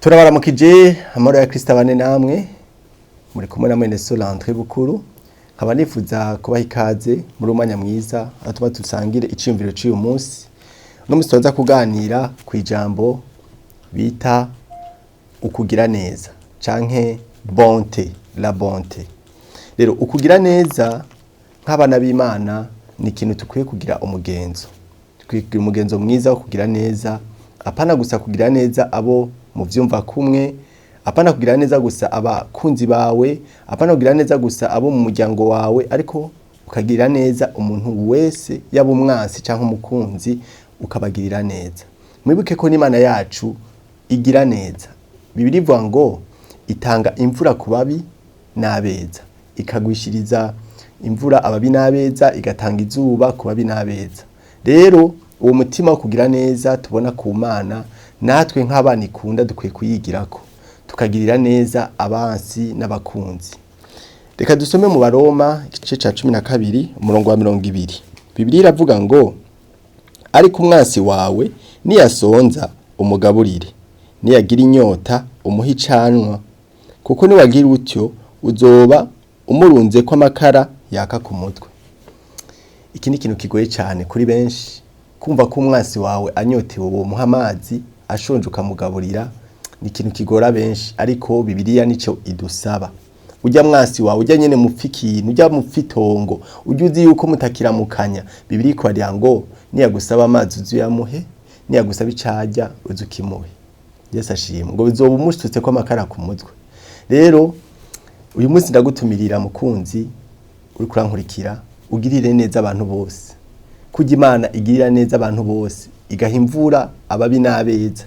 Turabaramukije, amahoro ya Kristo abane namwe. Muri kumwe na mwene so Landry Bukuru, nkaba nifuza kubaha ikaze muri umwanya mwiza aho tuba dusangire iciyumviro c'uyu munsi. Uno munsi turaza kuganira ku ijambo bita ukugira neza canke bonté, la bonté. Rero ukugira neza nk'abana b'Imana ni ikintu dukwiye kugira umugenzo. Dukwiye kugira umugenzo mwiza wo kugira neza, apana gusa kugira neza abo muvyumva kumwe, apana kugira neza gusa abakunzi bawe, apana kugira neza gusa abo mu muryango wawe, ariko ukagirira neza umuntu wese, yaba umwansi canke umukunzi, ukabagirira neza. Mwibuke ko n'Imana yacu igira neza. Bibiliya ivuga ngo itanga imvura ku babi n'abeza, ikagwishiriza imvura ababi n'abeza, igatanga izuba ku babi n'abeza. Rero uwo mutima wo kugira neza tubona ku Mana, natwe nk'abana ikunda dukwiye kuyigirako, tukagirira neza abansi n'abakunzi. Reka dusome mu Baroma igice ca 12 umurongo wa 20. Bibiliya iravuga ngo: "Ariko umwansi wawe niyasonza umugaburire, niyagira inyota umuhe icanwa, kuko niwagira utyo uzoba umurunzeko amakara yaka ku mutwe." Iki ni ikintu kigoye cyane kuri benshi, kumva ko umwansi wawe anyotewe womuha amazi, ashonje ukamugaburira. Ni ikintu kigora benshi, ariko Bibiliya nico idusaba. Ujya mwansi wawe, ujya nyene mupfa ikintu, ujya mupfa itongo, ujya uzi yuko mutakiramukanya, Bibiliya ikwarira ngo niyagusaba amazi uze uyamuhe, niyagusaba icarya uze ukimuhe. Yesu ashimwe. Ngo bizoba umusutse ko amakara ku mutwe. Rero uyu munsi ndagutumirira, mukunzi uriko urankurikira, ugirire neza abantu bose. Kurya Imana igirira neza abantu bose, igaha imvura ababi n'abeza,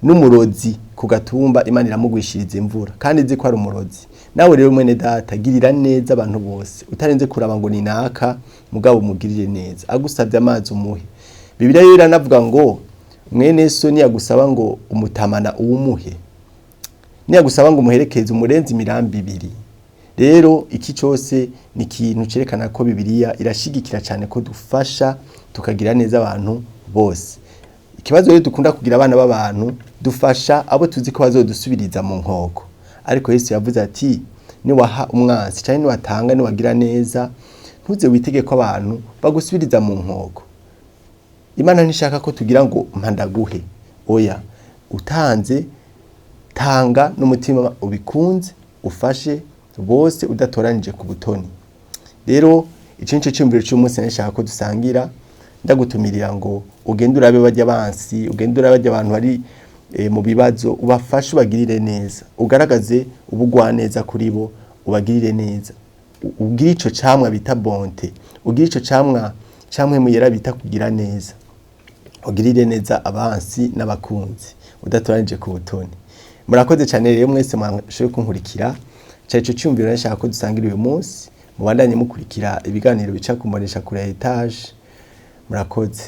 n'umurozi ku gatumba Imana iramugwishiriza imvura kandi izi ko ari umurozi. Nawe rero mwene data, girira neza abantu bose utarenze kuraba ngo ni naka, mugabo umugirire neza. Agusabye amazi umuhe. Bibiliya rero iranavuga ngo mwene so niyagusaba ngo umutamana uwumuhe, niyagusaba ngo umuherekeze umurenze imirambi ibiri. Rero iki cyose ni ikintu cerekana ko Bibiliya irashigikira cyane ko dufasha, tukagira neza abantu bose. Ikibazo rero dukunda kugira, abana b'abantu, dufasha abo tuzi ko bazodusubiriza mu nkoko. Ariko Yesu yavuze ati: "Niwaha umwansi cyangwa niwatanga, niwagira neza, ntuze witege ko abantu bagusubiriza mu nkoko." Imana ntishaka ko tugira ngo mpandaguhe. Oya, utanze, tanga n'umutima ubikunze, ufashe bose udatoranije ku butoni. Rero iki nico cyumviro cy'umunsi nashaka ko dusangira. Ndagutumirira ngo ugende urabe bajya bansi, ugende urabe bajya abantu bari mu bibazo, ubafashe, ubagirire neza, ugaragaze ubugwaneza kuri bo, ubagirire neza, ugire ico camwa bita bonté, ugire ico camwa camwe muyera bita kugira neza. Ugirire neza abansi n'abakunzi udatoranije ku butoni. Murakoze cyane rero mwese mwashoboye kunkurikira. Cari ico cyumviro nashaka ko dusangira uyu munsi. Mubandanye mukurikira ibiganiro bica kumbonesha kure ya étage. Murakoze.